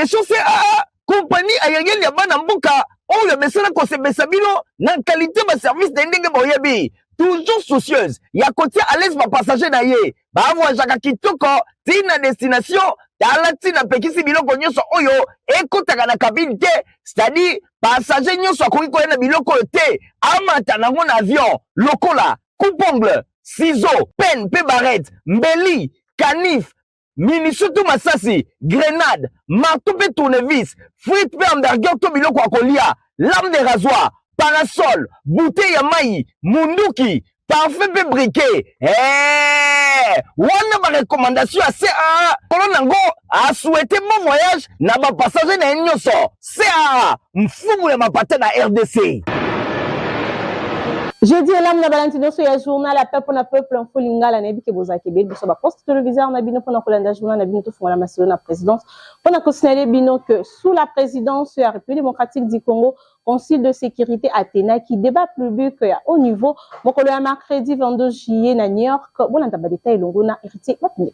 Aviation CAA, compagnie aérienne ya bana mboka oyo amesana kosepelisa bino na qualité ba service na ye ndenge boyebi. Toujours soucieuse ya kotia à l'aise ba passager na ye, bavoyageaka kitoko ti na destination. Tala ntina apekisi biloko nyonso oyo ekotaka na cabine te, c'est-à-dire passager nyonso akoki koya na biloko oyo te amata nango na avion, lokola coupe-ongle, ciseaux, penne mpe barrette, mbeli, canif, munition to masasi, grenade, marteau mpe tournevis, frite mpe hamburger to biloko ya kolia, lame de rasoir, parasol, bouteille ya mai, munduki, parfum mpe briquet. Hey! Wana ba recommandation ya CAA kolo nango asouhaite bon voyage na ba passager na ye nyonso. CAA, mfumu ya mapata na RDC. Jeudi elamu na balandi nyonso ya journal ya peuple na peuple info lingala. Nayebi ke bozalaka ebele biso baposte téléviseur na bino mpona kolanda journal na bino. Tofungola masolo na présidence mpona kosignaler bino que sous la présidence ya République démocratique du Congo, Conseil de sécurité atenaki débat public ya haut niveau mokolo ya mercredi 22 juillet na New York. Bolanda badétails elongo na Héritier Mapinde.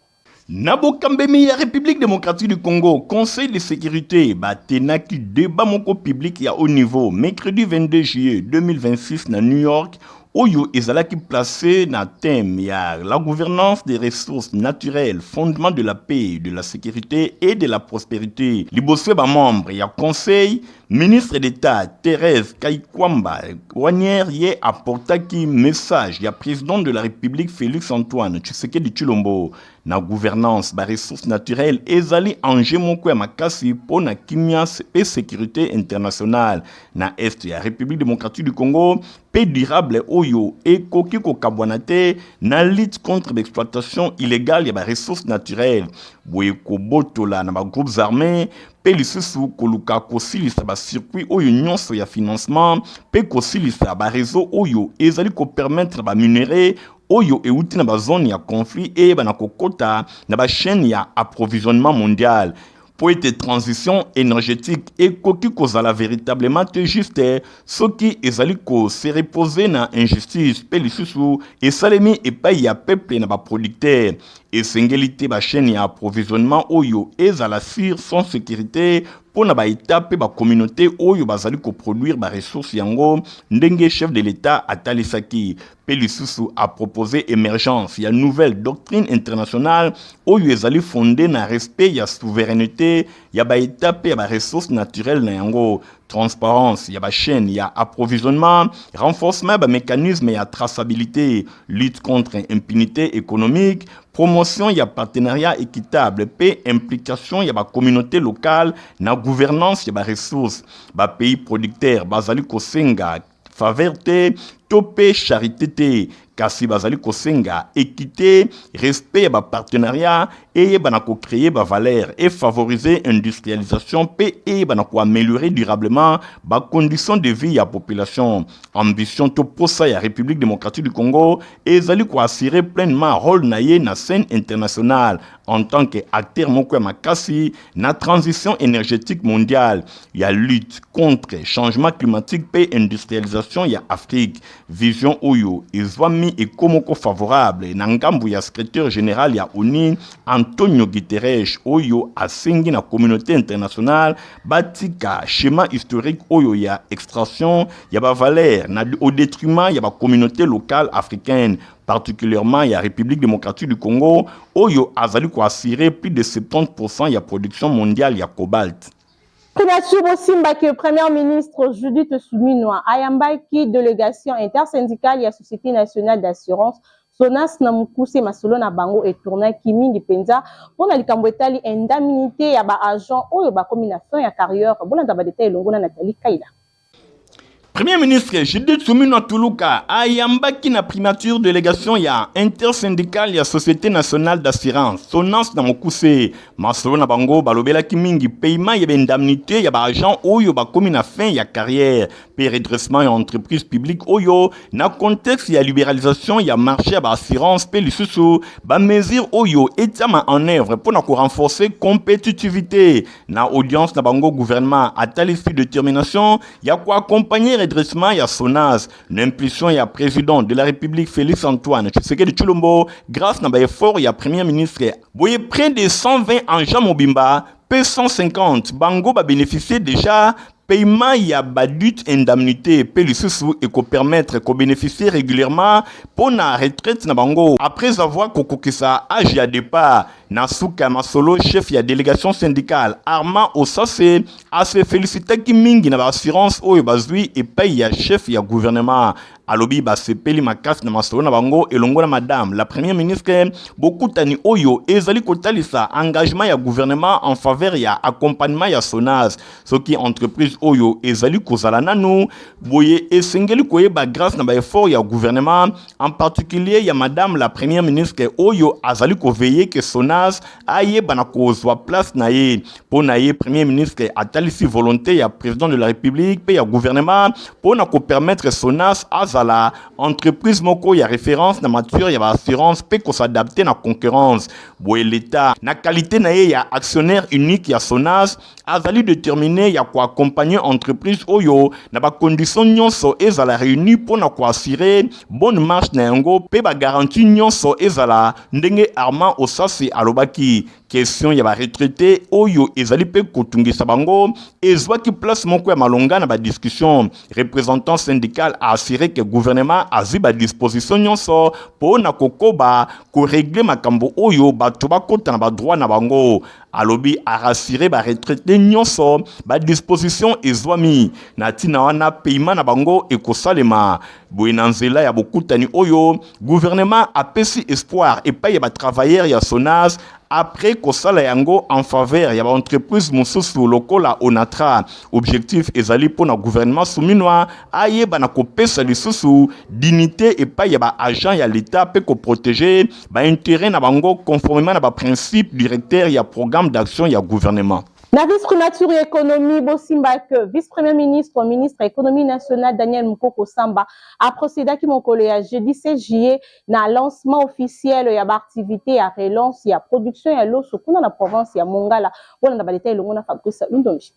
Na bokambemi ya République démocratique du Congo, Conseil de sécurité batenaki débat moko public ya haut niveau mercredi 22 juillet 2026 na New York, oyo ezalaki placé na thème ya la gouvernance des ressources naturelles, fondement de la paix, de la sécurité et de la prospérité. Liboso ya bamembre ya conseil, ministre d'État Thérèse Kaikwamba Wanier ye aportaki message ya président de la République Félix Antoine Tshisekedi Tshilombo na gouvernance baressources naturelles ezali enjeu moko ya makasi mpo na kimia mpe sécurité internationale na est ya République démocratique du Congo mpe durable, oyo ekoki kokabwana te na lutte contre l'exploitation illégale ya baressources naturelles, boye kobotola na bagroupes armés, mpe lisusu koluka kosilisa bacircuit oyo nyonso ya financement mpe kosilisa baréseau oyo ezali kopermettre baminerais oyo euti na bazone ya conflit eyeba na kokota na bachaîne ya approvisionnement mondial, mpo ete transition énergétique ekoki kozala véritablement te juste soki ezali kose reposer na injustice mpe lisusu esalemi epai ya peuple na baproducteur. Esengeli te bachaîne ya approvisionnement oyo ezala sur sans sécurité mpo na baétat mpe bacommunauté oyo bazali koproduire baressource yango, ndenge chef de l'État atalisaki. Mpe lisusu apropose émergence ya nouvelle doctrine internationale oyo ezali fondé na respect ya souveraineté ya baétat mpe ya baressources naturelles na yango, transparence ya bachaîne ya approvisionnement, renforcement ya bamécanisme ya traçabilité, lutte contre impunité économique, promotion ya partenariat équitable mpe implication ya bacommunauté locale na gouvernance ya baressources. Bapays producteurs bazali kosenga faveur te to mpe charité te, kasi bazali kosenga équité, respect ya bapartenariat eyeba na kocréer bavaleur, efavoriser industrialisation mpe eyeba na koaméliorer durablement bacondition de vie ya population. Ambition to posa ya République démocratique du Congo ezali koassurer pleinement rôle na ye na scène internationale en tant que acteur moko ya makasi na transition énergétique mondiale, ya lutte contre changement climatique mpe industrialisation ya Afrique. Vision oyo ezwami écho moko favorable na ngambu ya secrétaire général ya ONU Antonio Guterres, oyo asengi na communauté internationale batika schéma historique oyo ya extraction ya bavaleur na au détriment ya bacommunauté locale africaine, particulièrement ya République démocratique du Congo, oyo azali koassurer plus de 70% ya production mondiale ya cobalt. Primature bosimbaki, Premier ministre Judith Suminwa ayambaki délégation intersyndicale ya Société nationale d'assurance, SONAS na mokuse. Masolo na bango etournaki mingi mpenza mpona likambo etali indemnité ya baagent oyo bakomi na fin ya carrière. Bolanda badétails elongo na Nathalie Kaila. Premier ministre Judith Suminwa Tuluka ayambaki na primature délégation ya intersyndicale ya Société nationale d'assurance, SONAS na mokuse. Masolo na bango balobelaki mingi paiement ya baindemnité ya baagent oyo bakomi na fin ya carrière mpe redressement ya entreprise publique oyo na contexte ya libéralisation ya marché ya baassurance, mpe lisusu bamesure oyo etiama en œuvre mpona korenforcer compétitivité. Na audience na bango, gouvernement atalisi détermination ya koaccompagner redressement ya SONAS na impulsion ya président de la République Félix Antoine Tshisekedi Tshilombo, grâce na baeffort ya Premier ministre. Boye près de 120 agents mobimba mpe 150 bango ba beneficier dejà paiement ya ba dute indemnité mpe lisusu ekopermettre kobeneficier régulièrement mpo na retraite na bango après avoir kokokisa age ya départ. Na suka ya masolo, chef ya délégation syndicale Armand Osase ase felicitaki mingi na baassurance oyo bazwi epai ya chef ya gouvernement. Alobi basepeli makasi na masolo na bango elongo na madame la première ministre. Bokutani oyo ezali kotalisa engagement ya gouvernement en faveur ya accompagnement ya Sonas. Soki entreprise oyo ezali kozala nanu boye, esengeli koyeba grâce na baeffort ya gouvernement, en particulier ya madame la première ministre oyo azali koveiller ke Sonas ayeba na kozwa place na ye. Mpo na ye, premier ministre atalisi volonté ya président de la République mpe ya gouvernement mpo na kopermettre Sonas azala entreprise moko ya référence na matière ya baassurance mpe kos'adapter na concurrence. Boye l'État, na qualité na ye ya actionnaire unique ya Sonas, azali déterminé ya koaccompagner entreprise oyo na bacondition nyonso ezala réuni mpo na koassurer bonne marche na yango mpe bagarantie nyonso ezala. Ndenge Armand Osasi alobaki, question ya baretraité oyo ezali mpe kotungisa bango ezwaki place moko ya malonga na badiscussion. Représentant syndical aassuré ke gouvernement azwi badisposition nyonso mpo na kokoba korégler makambo oyo bato bakota na badroit na bango. Alobi arassurer baretraité nyonso, badisposition ezwami na ntina wana, paiement na bango ekosalema. Boye na nzela ya bokutani oyo, gouvernement apesi espoir epai ya batravailleur ya Sonas après kosala yango en faveur ya baentreprise mosusu lokola Onatra. Objectif ezali mpo na gouvernement Suminwa ayeba na kopesa lisusu dignité epai ya baagent ya l'État mpe koprotéger baintérêt na bango conformément na baprincipe directeur ya programme d'action ya gouvernement. Na vice-primature ya économie, bosimba ke vice-premier ministre, ministre ya économie nationale Daniel Mukoko Samba aprocédaki mokolo ya jeudi 16 juillet na lancement officiel ya baactivité ya relance ya production ya loso kuna na province ya Mongala. Bolanda badétail elongo na Fabrice Lundombi.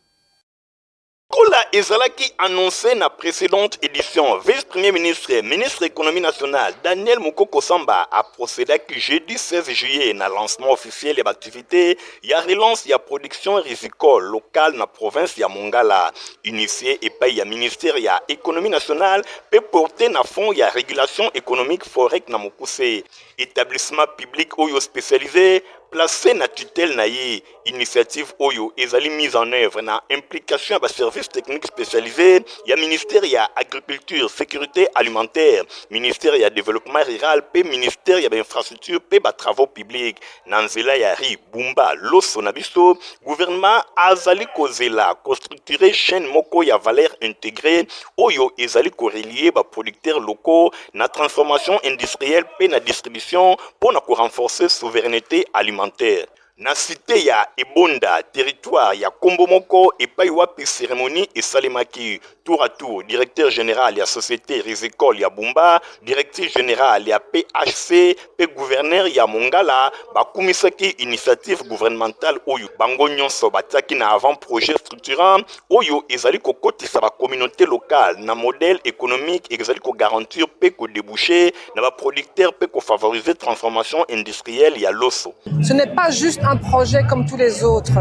Lokola ezalaki annoncé na précédente édition, vice-premier ministre, ministre économie nationale Daniel Mukoko Samba a procédé jeudi 16 juillet na lancement officiel ya activité ya relance ya production rizicole locale na province ya Mongala, initié epai ya ministère ya économie nationale pe porté na fonds ya régulation économique, FOREC na mokuse, établissement public oyo spécialisé placé na tutelle na ye. Initiative oyo ezali mise en œuvre na implication ya baservice technique spécialisé ya ministère ya agriculture, sécurité alimentaire, ministère ya développement rural mpe ministère ya bainfrastructure mpe batravaux publics. Na nzela ya riz Bumba loso na biso, gouvernement azali kozela kostructurer chaîne moko ya valeur intégrée oyo ezali korelier baproducteurs locaux na transformation industrielle mpe na distribution mpo na korenforcer souveraineté alimentaire. Na cité ya Ebonda, territoire ya Kombo moko, epai wapi cérémonie esalemaki, tour à tour directeur général ya société rizicole ya Bumba, directeur général ya PHC mpe gouverneur ya Mongala bakumisaki initiative gouvernementale oyo. Bango nyonso batiaki na avant projet structurant oyo ezali kokotisa bacommunauté locale na modèle économique ezali kogarantir mpe kodéboucher na baproducteur mpe kofavoriser transformation industrielle ya loso. Ce n'est pas juste un projet comme tous les autres,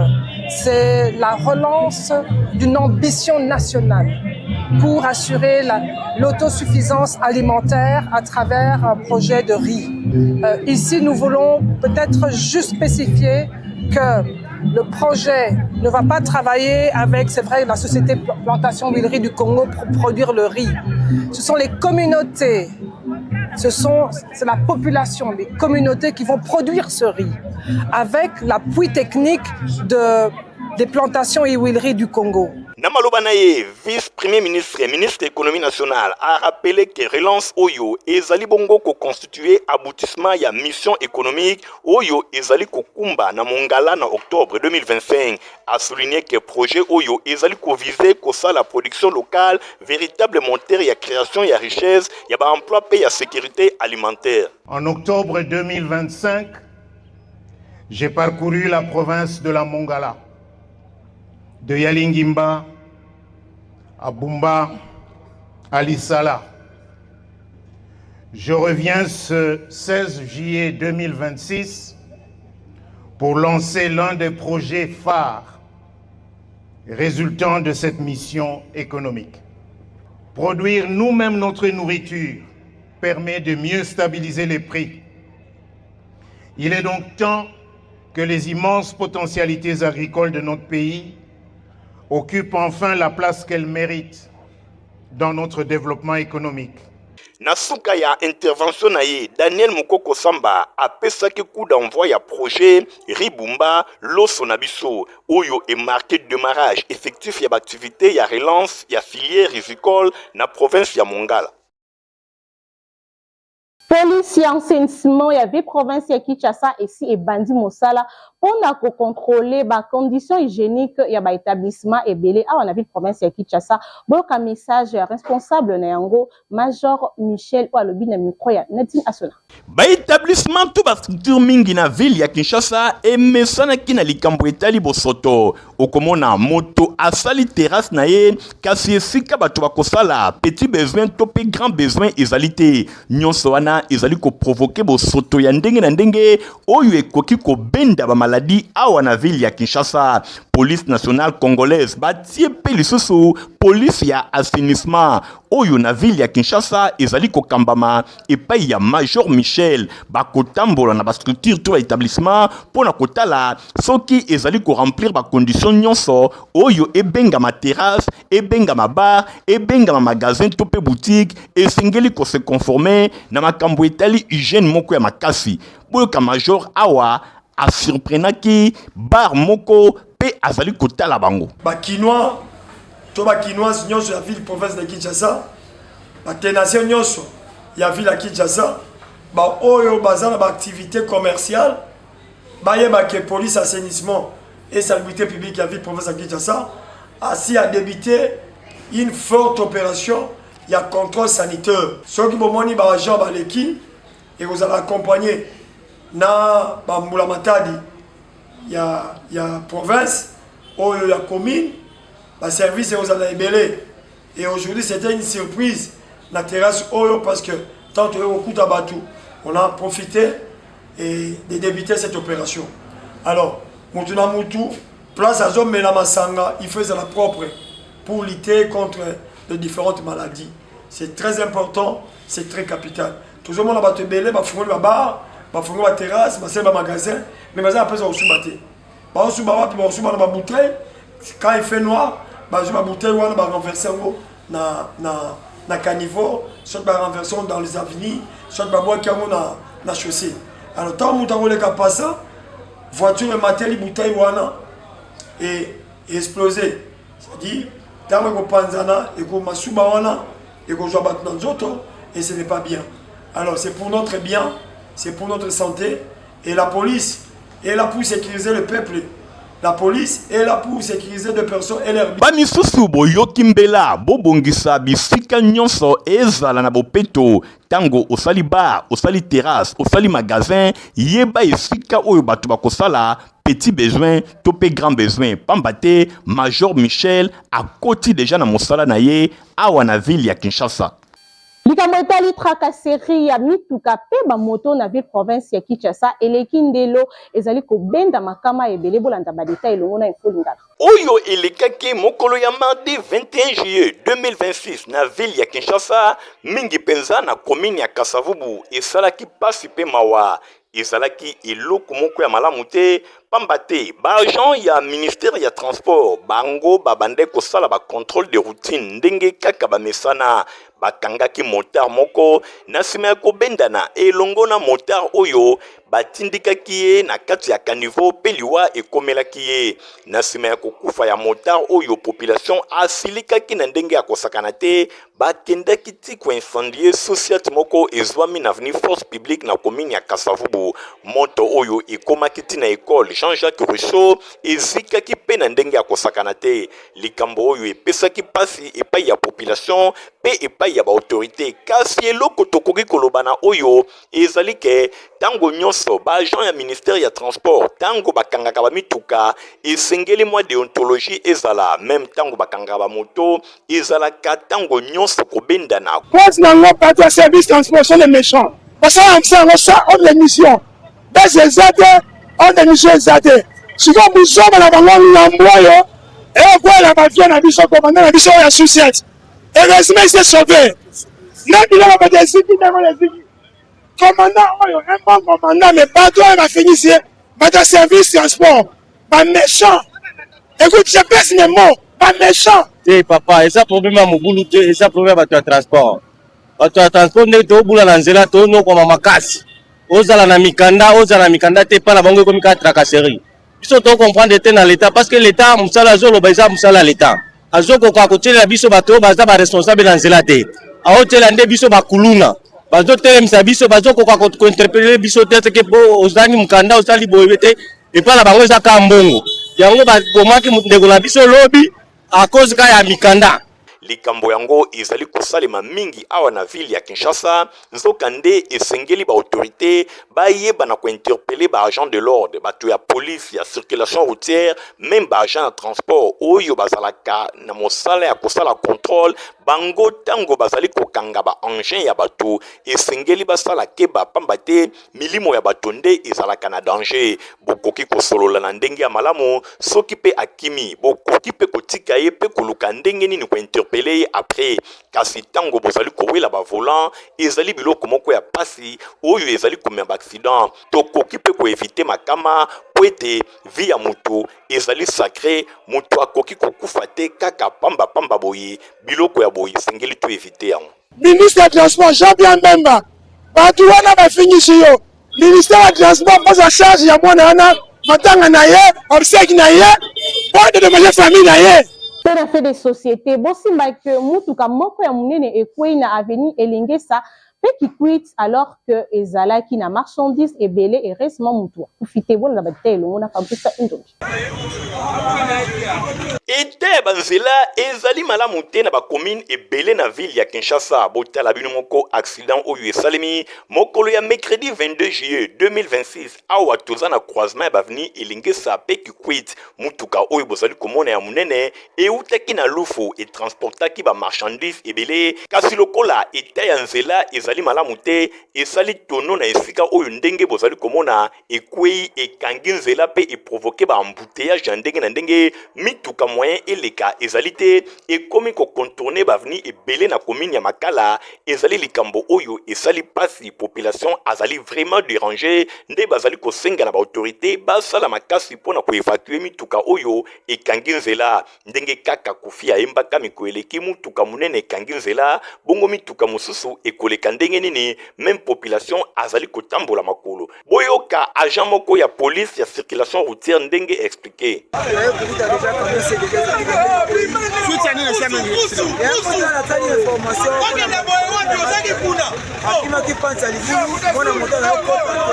c'est la relance d'une ambition nationale pour assurer l'autosuffisance alimentaire à travers un projet de riz. Ici, nous voulons peut-être juste spécifier que le projet ne va pas travailler avec, c'est vrai, la société Plantation Huilerie du Congo pour produire le riz. Ce sont les communautés, c'est la population, les communautés qui vont produire ce riz avec l'appui technique des plantations et huileries du Congo. Na maloba na ye, vice premier ministre, ministre économie nationale a rappelé que relance oyo ezali bongo koconstituer aboutissement ya mission économique oyo ezali kokumba na Mongala na octobre 2025. A souligné que projet oyo ezali koviser kosala production locale véritable moteur ya création ya richesse, ya baemploi mpe ya sécurité alimentaire. En octobre 2025, j'ai parcouru la province de la Mongala, de Yalingimba à Bumba, à Lissala. Je reviens ce 16 juillet 2026 pour lancer l'un des projets phares résultant de cette mission économique. Produire nous-mêmes notre nourriture permet de mieux stabiliser les prix. Il est donc temps que les immenses potentialités agricoles de notre pays occupent enfin la place qu'elles méritent dans notre développement économique. Na suka ya intervention na ye, Daniel Mukoko Samba apesaki coup d'envoi ya projet Riz Bumba Loso na biso oyo e marquer demarrage effectif ya ba activites ya relance ya filière rizicole na province ya Mongala. Police ya assainissement ya ville province ya Kinshasa esi ebandi mosala pona ko controler ba conditions hygieniques ya ba etablissements ebele awa na ville province ya Kinshasa. Boyoka message ya responsable na yango Major Michel oyo alobi na micro ya Nadine Asona. Ba etablissements to ba structures mingi na ville ya Kinshasa emesanaki na likambo etali bosoto. Okomona moto asali terrasse na ye kasi esika bato bakosala petit besoin to pe grand besoin ezali te. Nyonso wana ezali ko provoquer bosoto ya ndenge na ndenge oyo ekoki kobenda ba maladies awa na ville ya Kinshasa. Police nationale congolaise batie pe lisusu police ya assainissement oyo na ville ya Kinshasa ezali kokambama epai ya Major Michel. Bakotambola na ba structure to ba etablissement mpo na kotala soki ezali ko remplir ba conditions nyonso oyo ebengama terrasse, ebengama bar, ebengama magasin to mpe boutique, esengeli ko se conformer na makambo etali hygiène moko ya makasi. Boyoka Major awa a surprenaki bar moko mpe azali kotala bango. Ba Kinois to ba Kinoises nyonso ya ville province de Kinshasa, ba tenanciers nyonso ya ville ya Kinshasa, ba oyo baza na ba activités commerciales, bayeba que police assainissement et salubrité publique ya ville province ya Kinshasa asi a débité une forte opération ya contrôle sanitaire. Soki bomoni ba agents baleki, ekozala accompagné na ba mbulamatadi ya, ya province oyo ya commune, ba service ekozala ebele. Et aujourd'hui c'était une surprise na terrasse oyo parce que tant toye kokuta bato, on a profité et de débuter cette opération. Alors mutu na mutu place azomela masanga, il faut ezala propre pour lutter contre les différentes maladies. C'est très important, c'est très capital. Tozomona bato ebele bafungoli ba bar, bafungoli ba terrasse, basali ba magasin, mais baza na place ya kosuba te. Baosuba wapi? Baosuba na ba bouteille. Quand il fait noir, bazwi ba bouteille wana, ba renverse yango na caniveau, soit ba renverse yango dans les avenues, soit babwaki yango na chaussée. Alors ntango moto akoleka passant, voiture emateli bouteille wana et explose, c'est-à-dire ntango ekopanzana, ekomasuba wana ekozwa bato na nzoto, et ce n'est pas bien. Alors c'est pour notre bien, c'est pour notre santé, et la police est là pour sécuriser le peuple. La police est là pour sécuriser des personnes et leurs biens. Bamisusu boyoki mbela, bobongisa bisika nyonso ezala na bopeto. Tango osali bar, osali terrasse, osali magasin, yeba esika oyo bato bakosala petit besoin to pe grand besoin, pamba te Major Michel akoti dejà na mosala na ye awa na ville ya Kinshasa. Likambo etali tracasserie ya mituka pe ba moto na ville province ya Kinshasa eleki ndelo, ezali kobenda makama ebele. Bolanda ba details elongo na Info Lingala. Oyo elekaki mokolo ya mardi 21 juillet 2026 na ville ya Kinshasa, mingi penza na commune ya Kasa-Vubu, esalaki pasi pe mawa. Ezalaki eloko moko ya malamu te, pamba te ba agents ya ministère ya transport bango babandaki kosala ba controle de routine ndenge kaka bamesana. Bakangaki motard moko na sima ya kobendana elongo na motard oyo batindikaki ye na kati ya caniveau pe liwa ekomelaki ye. Na sima ya kokufa ya motard oyo, population asilikaki na ndenge ya kosakana te. Bakendaki ti ko incendier sous-ciat moko ezwami na avenue Force Publique na commune ya Kasa-Vubu. Moto oyo ekomaki ti na ecole Jean-Jacques Rousseau ezikaki pe na ndenge ya kosakana te. Likambo oyo epesaki pasi epai ya population pe epai ya ba autorites. Kasi eloko tokoki koloba na oyo ezali ke tango nyonso ba agents ya ministère ya transport tango bakangaka ba mituka esengeli mwa deontologie ezala, meme tango bakangaka ba moto ezalaka tango nyonso kobendana. Cause na ngo bato ya service transport sont les méchants, basala mosala yango sans ordre de mission, base eza te. Ordre de mission eza te. Sikoyo buzoba na bango ngambo oyo ekwela ba vie na biso komanda na biso oyo ya sucette. Heureusement il s'est sauvé. Na biloko bato eziki ndenge oyo eziki. Commandant oyo un bon commandant mais bato oyo bafingisi ye bato ya service transport ba méchant. Écoute, je pèse mes mots, ba méchant. Te papa, eza problème ya mobulu te, eza problème ya bato ya transport. Bato ya transport ndenge tobula na nzela tonokwama makasi. Ozala na mikanda, ozala na mikanda te, epai na bango ekomi kaka tracasserie. Biso to comprendre te na l'etat parce que l'etat mosala azoloba eza mosala ya l'etat. Azokoka kotielela biso bato oyo baza ba responsable na nzela te. Aotiela nde biso bakuluna. Bazotelemisa biso, bazokoka ko interpeller biso te ke po ozangi mokanda, osali boye te. Epai na bango eza kaka mbongo. Yango babomaki ndeko na biso lobi à cause kaka ya mikanda. Likambo yango ezali kosalema mingi awa na ville ya Kinshasa, nzokande esengeli ba autorites bayeba na ko interpeller ba agents de l'ordre, bato ya police ya circulation routière, meme ba agents ya transport oyo bazalaka na mosala ya kosala controle. Bango tango bazali kokanga ba engins ya bato, esengeli basala keba pamba te Milimo ya bato nde ezalaka na danger. Bokoki kosolola na ndenge ya malamu, soki pe akimi, bokoki pe kotika ye pe koluka ndenge nini ko interpeller ye après. Kasi tango bozali kowela ba volant, ezali biloko moko ya pasi oyo ezali komema ba accident. Tokoki pe ko eviter makama po ete vie ya mutu ezali sacre, mutu akoki kokufa te kaka pamba pamba boye. Biloko ya boye esengeli to eviter yango. Ministre ya transport Jean Pierre Mbemba, bato wana bafingisi yo. Ministère ya transport mpoza charge ya mwana wana, matanga na ye, obsèque na ye, mpo dedommage famille na ye. Mpe na fait de société, bosimba que mutuka moko ya munene ekweyi na avenue Elengesa mpe Kikwit alors que ezalaki na marchandises ebele, heureusement mutu akufi te. Bolanda ba details elongo na Fabrice Indongi. Etat ya ba nzela ezali malamu te na ba communes ebele na ville ya Kinshasa. Botala bino moko accident oyo esalemi mokolo ya mercredi 22 juillet 2026 awa toza na croisement ya ba avenue Elengesa pe Kikwit. Mutuka oyo bozali komona ya munene ewutaki na Lufu e transportaki ba marchandises ebele, kasi lokola etat ya nzela ezali malamu te esali tonneau na esika oyo ndenge bozali komona ekweyi ekangi nzela mpe eprovoke ba embouteillage ya ndenge na ndenge, mituka moyen eleka ezali te, ekomi ko contourner ba avenue ebele na commune ya Makala. Ezali likambo oyo esali pasi, population azali vraiment deranger, nde bazali kosenga na ba autorites basala makasi mpo na ko evacuer mituka oyo ekangi nzela. Ndenge kaka Koffi ayembaka mikolo eleki mutuka munene ekangi nzela, bongo mituka mosusu ekoleka ndenge nini? Meme population azali kotambola makolo. Boyoka agent moko ya police ya circulation routière ndenge explique. Akimaki panza libulu mwana moto azali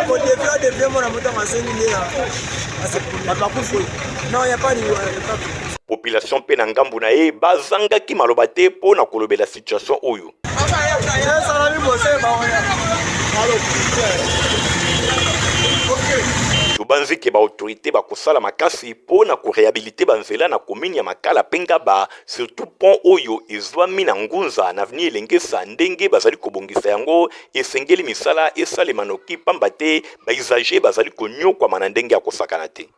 kodevie mwana moto azongi nde bato bakufi. Non, ya pas Population mpe na ngambo na ye bazangaki maloba te mpo na kolobela situation oyo. Tobanzi ke ba autorite bakosala makasi mpo na korehabilite banzela na commune ya Makala mpe Ngaba, surtout pont oyo ezwami na Ngunza na avenue Elengesa ndenge bazali kobongisa yango, esengeli misala esalema noki pamba te ba usagers bazali konyokwama na ndenge ya kosakana te.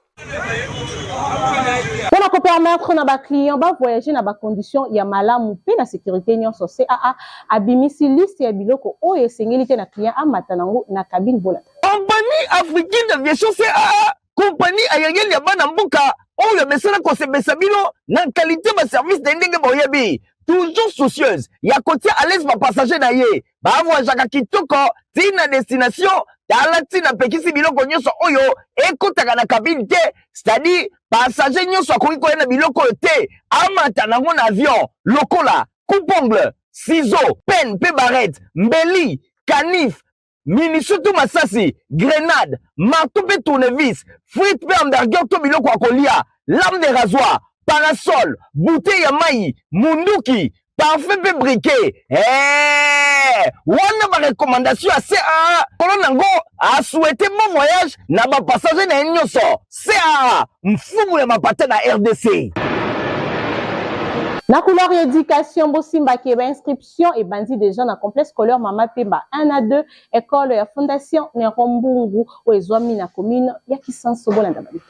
Mpo na kopermettre na ba clients ba voyager na ba conditions ya malamu mpe na securite nyonso, CAA abimisi liste ya biloko oyo esengeli te na client amata nango na cabine. Bolanda. Compagnie africaine d'aviation CAA, compagnie aerienne ya bana mboka oyo amesana kosepelisa bino na qualite ba service na ye ndenge boyebi, toujours soucieuse ya kotia à l'aise ba passagers na ye, ba voyageaka kitoko ti na destination. Tala ntina apekisi biloko nyonso oyo ekotaka na cabine te, c'est-à-dire passager nyonso akoki koya na biloko oyo te, amata nango na avion, lokola coupe-ongle, ciseaux, pen mpe barrette, mbeli, canif, munition to masasi, grenade, marteau mpe tournevis, frite mpe hamburger to biloko ya kolia, lame de rasoir, parasol, bouteille ya mai, munduki, parfum mpe briquet. Hey! Wana ba recommandation ya CAA kolo nango a souhaite bon voyage na ba passager na ye nyonso. CAA mfumu ya mapata na RDC. Na couleur ya education, bosimbaki ba inscription ebandi deja na complexe scolaire Mama Pemba 1 à 2, école ya Fondation Nero Mbungu oyo ezwami na commune ya Kisanso. Bolanda ba détails.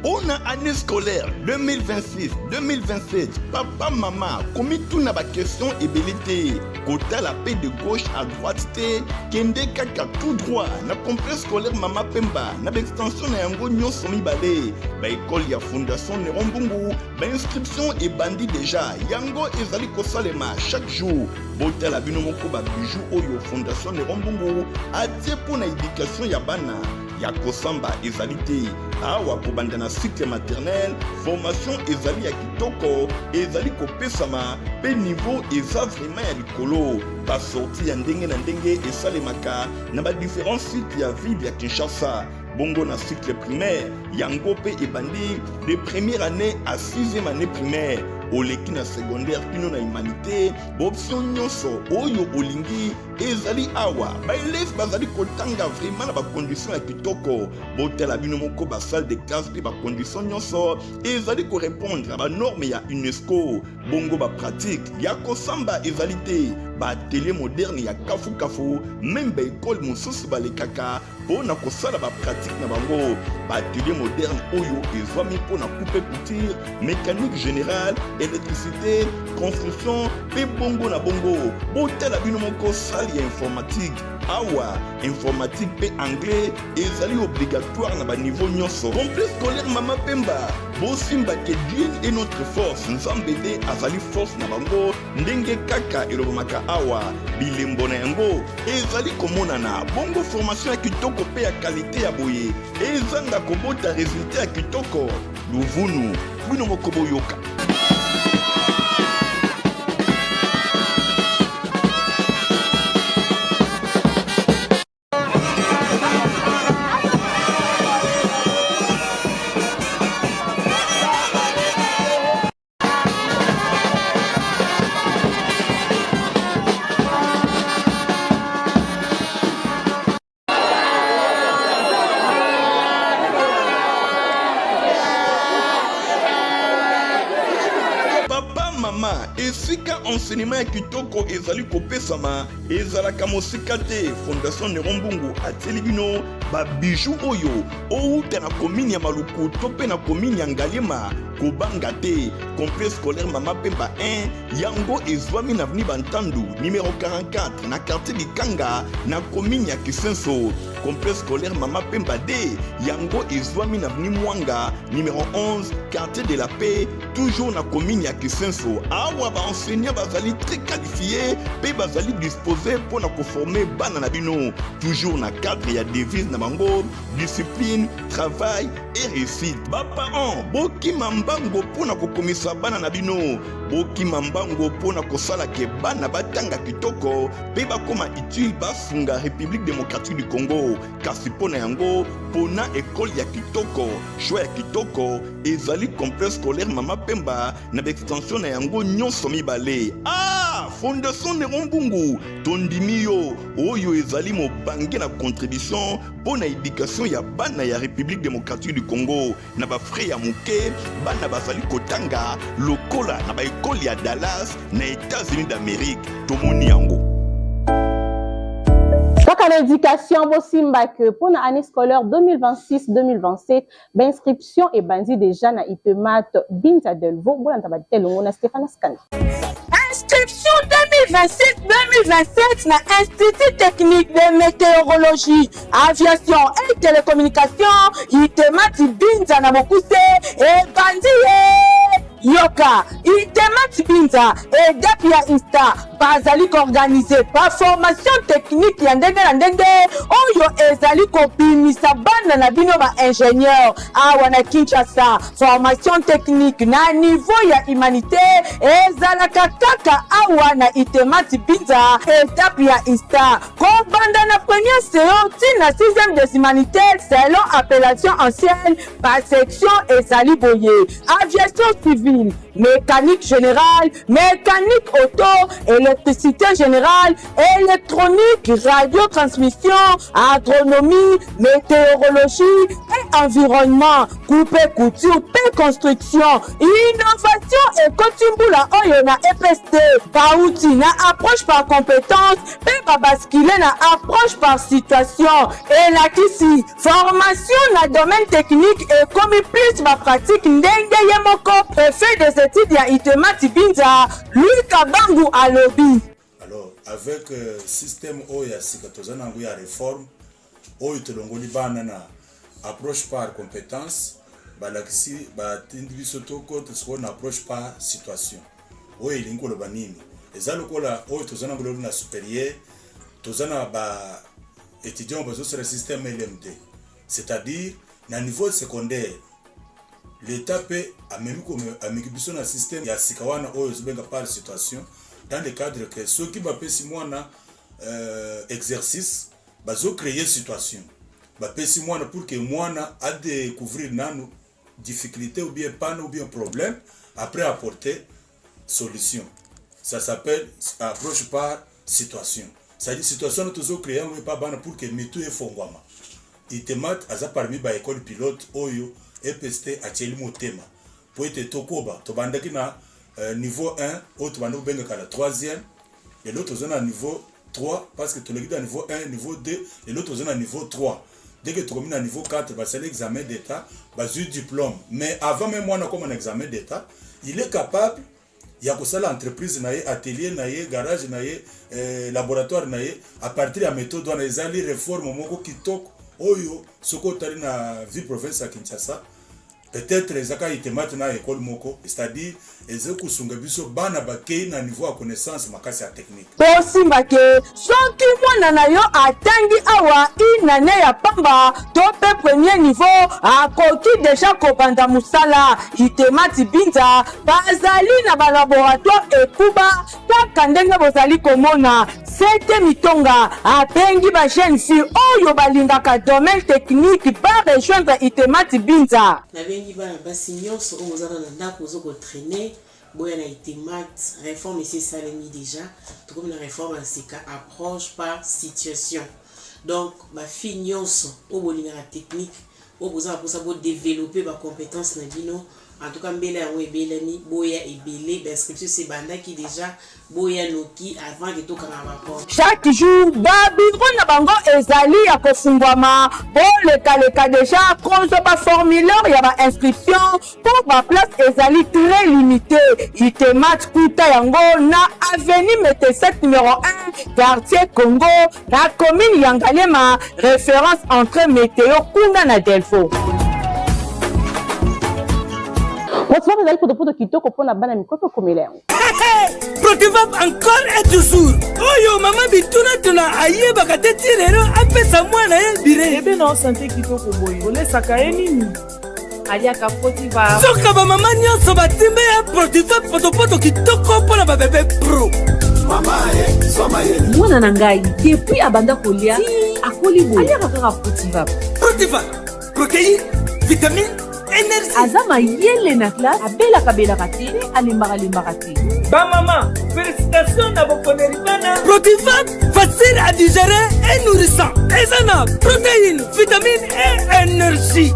Pona année scolaire 2026-2027, papa mama komituna ba question ebele te, kotala pe de gauche à droite te, kende kaka tout droit na complexe scolaire Mama Pemba na ba extension na yango nyonso mibale, ba école ya Fondation Neron Mbungu, ba inscription ebandi deja, yango ezali kosalema chaque jour. Botala bino moko ba bijoux oyo Fondation Neron Mbungu atie mpo na education ya bana. Ya kosamba ezali te awa, kobanda na cycle maternel, formation ezali ya kitoko, ezali kopesama pe niveau eza vraiment ya likolo. Ba sortie ya ndenge na ndenge esalemaka na ba différents cycle ya ville ya Kinshasa. Bongo na cycle primaire yango pe ebandi de première année à sixième année primaire, oleki na secondaire kino na humanité, ba option nyonso oyo olingi ezali awa. Ba elèves bazali kotanga vraiment na ba condition ya kitoko. Botala bino moko ba salle de classe mpe ba condition nyonso ezali korepondre na ba norme ya UNESCO. Bongo ba pratique ya kosamba ezali te, ba atelier moderne ya kafukafu, meme ba ekole mosusu balekaka mpo na kosala ba pratique na bango. Ba atelier moderne oyo ezwami mpo na coupe couture, mécanique générale, électricité, construction mpe bongo na bongo. Botala bino moko salle ya informatique awa, informatique mpe anglais ezali obligatoire na ba niveau nyonso. Complexe scolaire Mama Pemba, bosimba ke Dieu est notre force, Nzambe nde azali force na bango. Ndenge kaka elobamaka awa, bilembo na yango ezali komonana. Bongo formation ya kitoko mpe ya kalite ya boye ezanga kobota resultat ya kitoko? Luvunu, bino moko boyoka. Papa, mama, esika enseignement ya kitoko ezali kopesama ezalaka mosika te. Fondation Neron Mbungu atieli bino ba bijoux oyo owuta na commune ya Maluku to pe na commune ya Ngaliema. Kobanga te, complexe scolaire Mama Pemba 1 yango ezwami na avenue Bantandu numero 44 na quartier Likanga na commune ya Kisenso. Complexe scolaire Mama Pemba 2 yango ezwami na avenue Mwanga numero 11 quartier de la Paix toujours na commune ya Kisenso. Awa ba enseignants bazali très qualifiés pe bazali disposés mpo na koformer bana na bino, toujours na cadre ya devise na bango discipline, travail et réussite. Ba parents bokima mbango mpo na kokomisa bana na bino, bokima mbango mpo na kosala ke bana batanga kitoko pe bakoma utile, basunga République démocratique du Congo. Kasi mpo na yango, pona ekole ya kitoko, choix ya kitoko ezali complexe scolaire Mama Pemba na ba extension na yango nyonso mibale. Ah, Fondation Neron Mbungu, tondimi yo, oyo ezali mobange na contribution mpo na education ya bana ya République démocratique du Congo. Na ba frais ya moke, bana bazali kotanga lokola na ba ekole ya Dallas na États-Unis d'Amérique. Tomoni yango. Kaka na education, bosimba que mpo na année scolaire 2026-2027, ba inscription ebandi deja na IPEMAT Binza Delvaux. Bolanda ba détails elongo na Stéphane Skanda. Inscription 2026-2027 na Institut technique de météorologie, aviation et télécommunication ITEMAT Binza na mokuse ebandi ye. Yoka, ITEMAT Binza, EDAP ya INSTA bazali koorganize ba formation technique ya ndenge na ndenge oyo ezali kobimisa bana na bino ba ingénieur awa na Kinshasa. Formation technique na niveau ya humanité ezalaka kaka awa na ITEMAT Binza, etape ya INSTA, kobanda na première CO ti na 6e des humanités selon appellation ancienne. Ba section ezali boye: aviation civile, civile, mécanique générale, mécanique auto, électricité générale, électronique, radiotransmission, agronomie, météorologie et environnement, coupe couture pe construction. Innovation ekoti mbula oyo na EPST. Bauti na approche par compétence pe babaskile na approche par situation. Elakisi formation na domaine technique ekomi plus ba pratique ndenge ye moko préfet des études ya ITEMAT Binza Louis Kabangu alobi. Alors avec euh, système oyo ya sika toza na yango ya réforme oyo tolongoli bana na approche par compétence balakisi batindi biso tokota sikoyo na approche par situation oyo elingi koloba nini eza lokola oyo toza na lelo na supérieur toza na ba étudiants bazosala système LMD c'est-à-dire na niveau secondaire l'État mpe amemi ameki biso na système ya sika wana oyo ezobenga par situation dans le cadre que soki bapesi mwana euh, exercice bazo créer situation bapesi mwana pour que mwana adécouvrir nanu difficulté ou bien panne ou bien problème après apporter solution ça s'appelle approche par situation c'est-à-dire situation wana tozo créer yango epa bana pour que mitu efongwama itemat aza parmi ba école pilote oyo epst atieli motema po ete tokoba tobandaki na euh, niveau 1 oyo tobandi kobengaka la troisième lelo toza na niveau 3 parce que toleki na niveau 1 niveau 2 lelo toza na niveau 3 dès que tokomi na niveau 4 basali examen d'état bazwi diplôme mais avant même mwana akoma na examen d'état il est capable ya kosala entreprise na ye atelier na ye garage na ye eh, laboratoire na ye à partir ya méthode wana ezali réforme moko kitoko oyo soki otali na ville province ya kinshasa Peut-etre eza kaka itemate na ecole moko, c'est-à-dire eza kosunga biso bana bakei na niveau ya connaissance makasi ya technique. Tosimba ke soki mwana na yo atangi awa une annee ya pamba to pe premier niveau akoki dejà kobanda musala. Itemat Binza bazali na ba laboratoire ekuba kaka ndenge bozali komona. CT Mitonga abengi ba jeunes filles oyo balingaka domaine technique ba rejoindre Itemat Binza. Nabengi bana basi nionso oyo boza na ndako bozo ko trainer boya na Itemat reforme esi esalemi dejà tokomi na reforme ya sika approche par situation donc ba filles nionso oyo bolingaka technique oyo boza na posa bo developper ba competences na bino En tout cas mbela yango ebelami boya ebele ba inscription esi ebandaki dejà boya noki avant que tokanga ba porte. Chaque jour ba bureau na bango ezali ya kofungwama, bolekaleka dejà kozwa ba formulaire ya ba inscription po ba place ezali très limite. Itemat kuta yango na avenue Meteset numero 1 quartier Congo na commune ya Ngaliema, reference entre meteo kuna na Delvaux. Protivap ezali potopoto kitoko mpo na bana mike mpe komela yango. Protivap encore et toujours. Oyo mama bitunatuna ayebaka te ti lelo apesa mwana ye bire. Bebe na sante kitoko boye olesaka ye nini? Aliaka Protivap. Soka ba mama nyonso batimbe ya Protivap potopoto kitoko mpo na ba bebe pro. Mwana na ngai depuis abanda kolia akoli boye aliaka kaka Protivap. Protivap, protéine, vitamine, énergie. Aza mayele na classe, abelaka belaka te, mpe alembaka lembaka te. Ba mama, félicitations na boponeli bana. Protivap, facile à digérer et nourrissant. Eza na protéine, vitamine et énergie.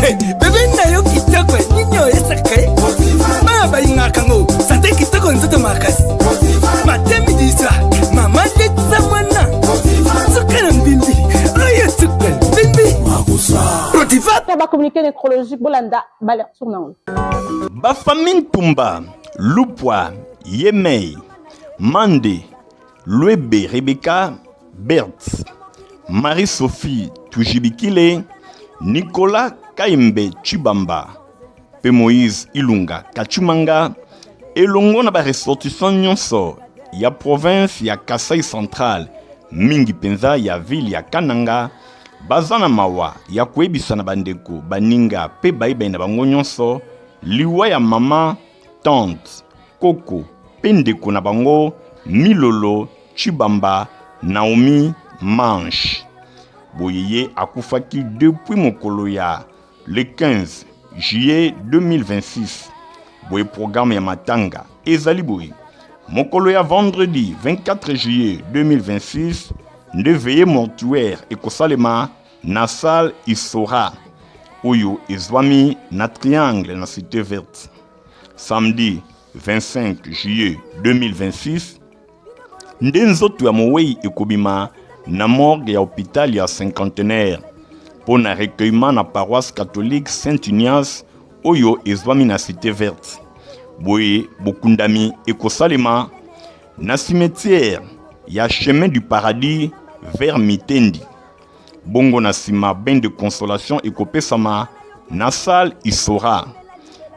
Hey, bebe na yo kitoko nini oyesaka ye bana balingaka yango sante kitoko nzoto makasi matemi diswa mama letisa mwana suka na mbimbi oyo suka mbimbi Ta ba communiqué nécrologique bolanda ba lecture nango. Ba famille Ntumba, Lupwa, Yemei, Mande, Luebe Rebecca, Berthe, Marie-Sophie Tujibikile, Nicolas Kayembe Tshibamba mpe Moïse Ilunga Kachumanga elongo na ba ressortissants nyonso ya province ya Kasaï Central, mingi mpenza ya ville ya Kananga, baza na mawa ya koyebisa na bandeko, baninga mpe bayebani na bango nyonso liwa ya mama, tante, koko mpe ndeko na bango Milolo Tshibamba Naomi Manche. Boye ye akufaki depuis mokolo ya le 15. juillet 2026. Boye programme ya matanga ezali boye. Mokolo ya vendredi 24 juillet 2026 nde veillée mortuaire ekosalema na salle Isora oyo ezwami na Triangle na Cité Verte. Samedi 25 juillet 2026 nde nzoto ya mowei ekobima na morgue ya hopital ya Cinquantenaire mpo na recueillement na paroisse catholique Saint Ignace oyo ezwami na Cité Verte. Boye bokundami ekosalema na cimetière ya Chemin du Paradis vers Mitendi. Bongo na sima bain de consolation ekopesama na salle Isora.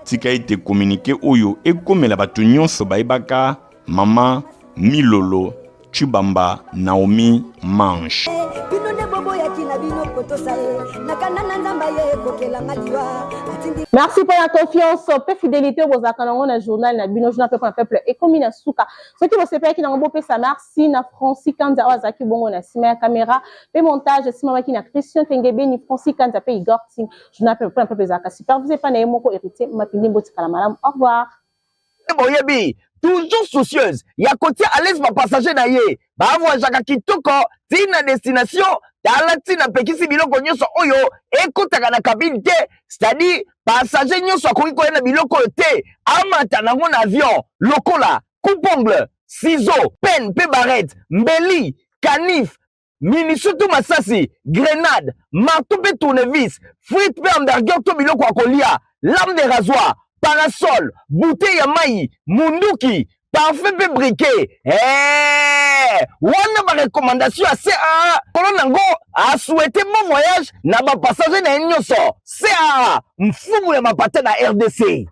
Tika ete communique oyo ekomela bato nyonso bayebaka mama Milolo Tshibamba Naomi Manche. Bino nde boboyaki na bino kotosa ye na kanda na nzambe aye kokelanga liwa atindi. Merci pour la confiance pe fidélité bozalaka nango na journal na bino journal peuple na peuple ekomi na suka soki bosepelaki nango bopesa merci na Francis Kanza oyo azalaki bongo na sima ya camera pe montage esimamaki na Christian Tengebeni Francis Kanza pe Igor Ting journal peuple na peuple ezalaka supervisé epai na ye moko Héritier Mapindi botikala malamu au revoir. Boyebi toujours soucieuse ya kotia à l'aise ba passager na ye ba voyageaka kitoko ti na destination. Tala ntina apekisi biloko nyonso oyo ekotaka na cabine te, c'est-à-dire passager nyonso akoki koya na biloko oyo te amata nango na avion lokola coupe-ongle, ciseaux, penne mpe barrette, mbeli, canif, munition to masasi, grenade, marteau mpe tournevis, frite mpe hamburger to biloko ya kolia, lame de rasoir, parasol, bouteille ya mai, munduki, parfum mpe briquet. Hey! Wana ba recommandation ya CAA kolo nango asouhaite bon voyage na ba passager na ye nyonso. CAA mfumu ya mapata na RDC.